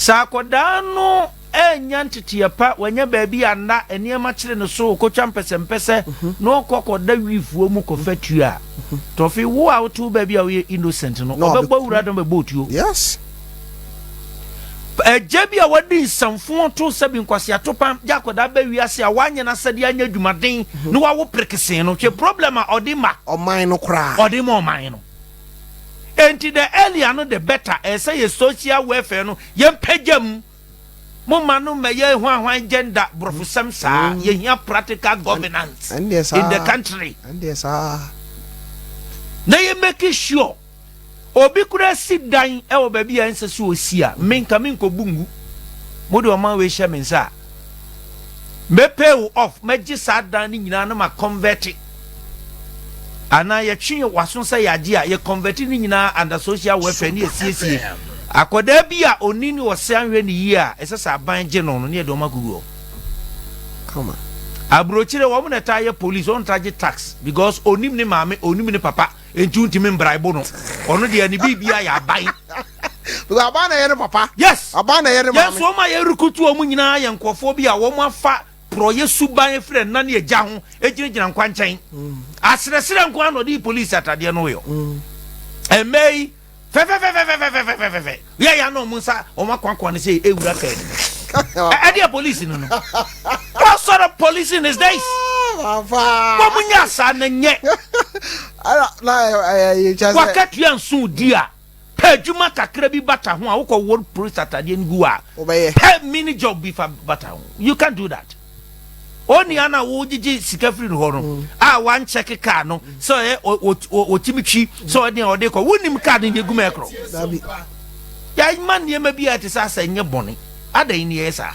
Sɛ akɔdaa no anya nteteɛ pa, wanya baabi anna, nneɛma kyere no so, ɔkɔtwa mpɛsɛmpɛsɛ na ɔkɔ kɔda wiifoɔ mu kɔfa tuo a, tɔfe wo a wote wo baabi a woyɛ innocent no, Na ɔbɛbɔ ɔbɛku. wura dɔm bɛbɔ otuo. Agya bi a wadi nsɛmfo to sɛbi nkwaseato pam gye akwadaa bɛ wiase a wanyɛ n'asɛdeɛ, anyɛ adwumaden na wawo perekesee no, hwɛ problem a ɔde ma ɔman no koraa. Ɔde ma ɔman no. Enti the earlier no, the better. Ɛsɛ yɛ social welfare no yɛmpagya mu. Mo ma no mɛyɛ hwanhwan gender borɔfosɛm saa. Yɛhia practical governance ɛndeɛ saa in the country ɛndeɛ saa na yɛ make sure obi kura si dan ɛwɔ baabi a ɛnsɛ sɛ osi a, menka menkɔbu ngu. Mode ɔman wei hyɛ me nsa a, mɛpay wo off, mɛgye saa dan no nyinaa na ma convert, anaa yɛtwe waso sɛ yɛagye a, yɛ convert no nyinaa under social welfare ne yɛsiesie. Akwadaa bi a oni ne ɔsɛ ahwɛ ne yie a, ɛsɛ sɛ aban gye no ne yɛde ɔma agugu hɔ. Kama. Aburokyire, wɔn na ɛta yɛ police, wɔn ta gye tax because onim ne maame, onim ne papa, nti ntumi mbraibo no. Ɔno deɛ, ne biribi ayɛ aban. Because aban na ɛyɛ ne papa. Aban na ɛyɛ ne Yɛn maame. nso, wɔn a yɛrekutu wɔn nyinaa yɛ nkurɔfoɔ bi a wɔn afa porɔyɛ suban efiri ɛna ne agya ho, egyinagyina nkwankyɛn aserɛserɛ nko ano ɔde police atadeɛ no yɔ. Ɛmɛ yi fɛfɛfɛfɛfɛfɛfɛfɛ yɛ ya na wɔn nsa wɔn akwankwan ne sɛ ewura kaa ni ɛdeɛ police no. What sort of policing is this? Papa. Wɔn nyɛ asa na nyɛ. Ala na ɛyɛ yɛ kyɛ sɛ. Wakatua nso di a, pɛ adwuma kakra bi bata ho a wokɔ wɔ police atadeɛ no gu a, Wobɛyɛ. pɛ mini job bi fa bata ho. You can do that. Onua na wogyegye sika firi no hɔ no a, wankyɛke kaa no sɛ ɔyɛ ɔtumi twi sɛ ɔde a ɔde kɔ, wonim kaa no deɛ gu ma ɛkorɔ. Dabi. Yɛma nneɛma bi a ɛte sɛ asɛ nyɛ bɔne adan ne yɛyɛ saa.